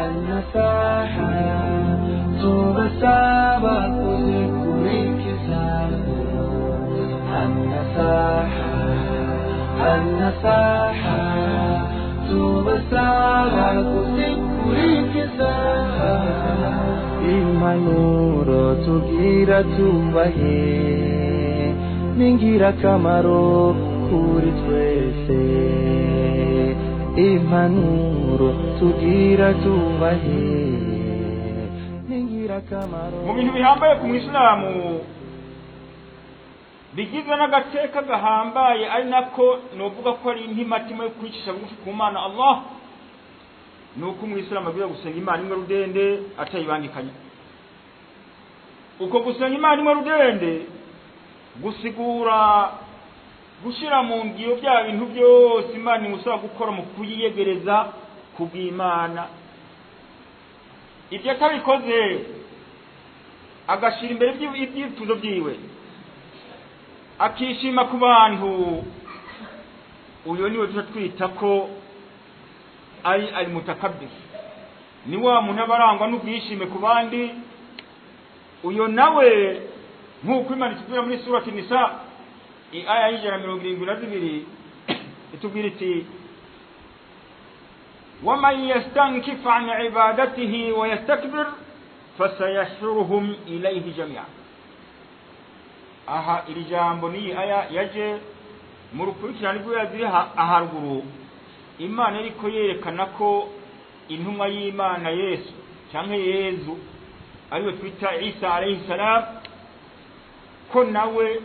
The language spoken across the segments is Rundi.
Anasaha tubasaba kuzikurikiza Anasaha Anasaha tubasaba kuzikurikiza impanuro tugira tubahe n'ingirakamaro kuri twese impanuro tugira tubahe n'ingirakamaro mu bintu bihambaye ku mwisilamu bigizwe n'agateka gahambaye ari nako novuga ko ari intimatima yo kwicisha bugufi ku Mana Allah ni uko umwisilamu abwira gusenga Imana imwe rudende atayibangikanya. Uko gusenga Imana imwe rudende gusigura gushira mu ngiro bya bintu byose Imana imusaba gukora mu kuyiyegereza kubw'Imana. Ibyo atabikoze agashira imbere ibyifuzo byiwe akishima ku bantu, uyo niwe tuca twita ko ari almutakabbir, ni wa muntu aba arangwa n'ubwishime ku bandi. Uyo nawe nk'uko Imana itubwira muri surati Nisa aya y'172 itubwira iti waman yastankif an ibadatihi wa yastakbir fasayahshuruhum ilayhi jamia. Aha iri jambo ni aya yaje mu rukurikirane rw'ibyo aharuguru. Imana iriko yerekana ko intumwa y'Imana Yesu canke Yezu ariwe twita Isa alayhi salam, ko nawe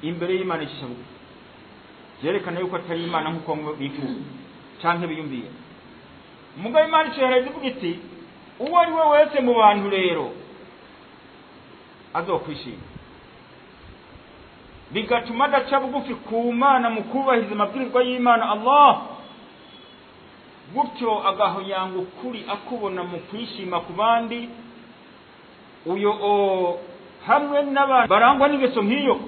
imbere y'Imana icisha bugufi, vyerekana yuko atari Imana nk'uko bifuza canke biyumviye. Mugabo Imana icohereza ivuga iti uwo ari we wese mu bantu rero azokwishima, bigatuma adaca bugufi ku Mana mu kubahiriza amabwirizwa y'Imana Allah, gutyo agahonyanga ukuri akubona mu kwishima ku bandi. Uyo hamwe n'abantu barangwa n'ingeso nk'iyo,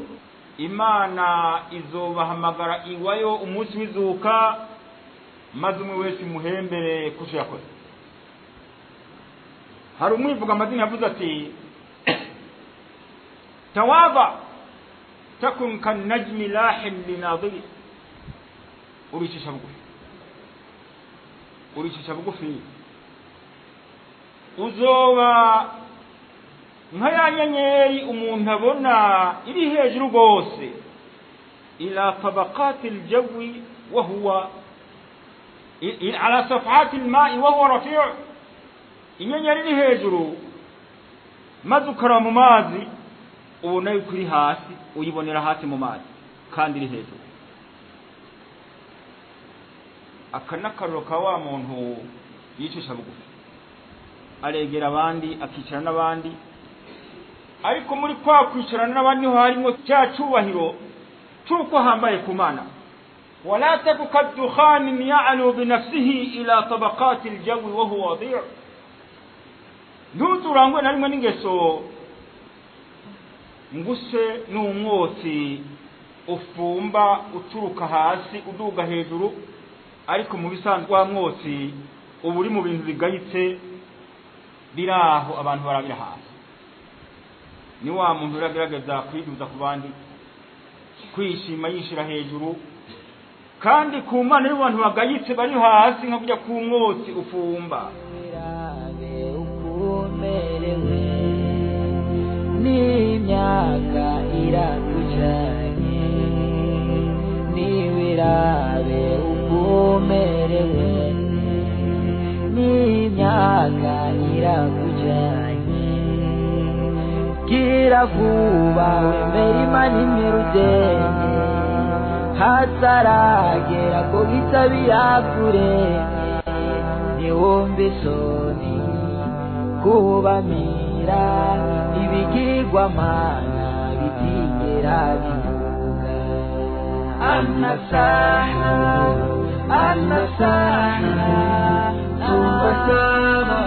Imana izobahamagara iwayo umunsi w'izuka, maze umwe wese imuhembere kuco yakoze. Hari umwivuga amazina yavuze ati tawaba takun kan najmi lahin linadiri, uricisha bugufi, uricisha bugufi uzoba nka ya nyenyeri umuntu abona iri hejuru rwose, ila tabaqati aljawi wa huwa ala safhati alma'i wa huwa rafi'. Inyenyeri iri hejuru maze ukara mu mazi ubona yuko iri hasi, uyibonera hasi mu mazi kandi iri hejuru. Aka n'akaruro ka wa muntu yicisha bugufi, aregera abandi akicara n'abandi, ariko muri kwa kwicarana n'abandi niho harimo cya cyubahiro cy'uko ahambaye ku Mana. Wala taku kaddukhanin ya'lu binafsihi ila tabaqati aljawi wa huwa wadi'. Ntuturangwe na rimwe n'ingeso nguse n'umwotsi ufumba uturuka hasi uduga hejuru, ariko mu bisanzwe wa mwotsi uba uri mu bintu bigayitse biraho abantu barabira hasi. Ni wa muntu uragerageza kwiduza ku bandi, kwishima yishira hejuru, kandi ku Mana y'abantu bagayitse bari hasi nka kujya ku mwotsi ufumba. Umerewe n'imyaka irakujanye, niwirabe ukumerewe n'imyaka irakujanye, gira vuba wemere Imana imwe rudende, hataragera ko bitabira kurenge, ntiwumve isoni kubamira ibigirwamana bitigera bivuga. Anasaha, anasaha, tubasaba.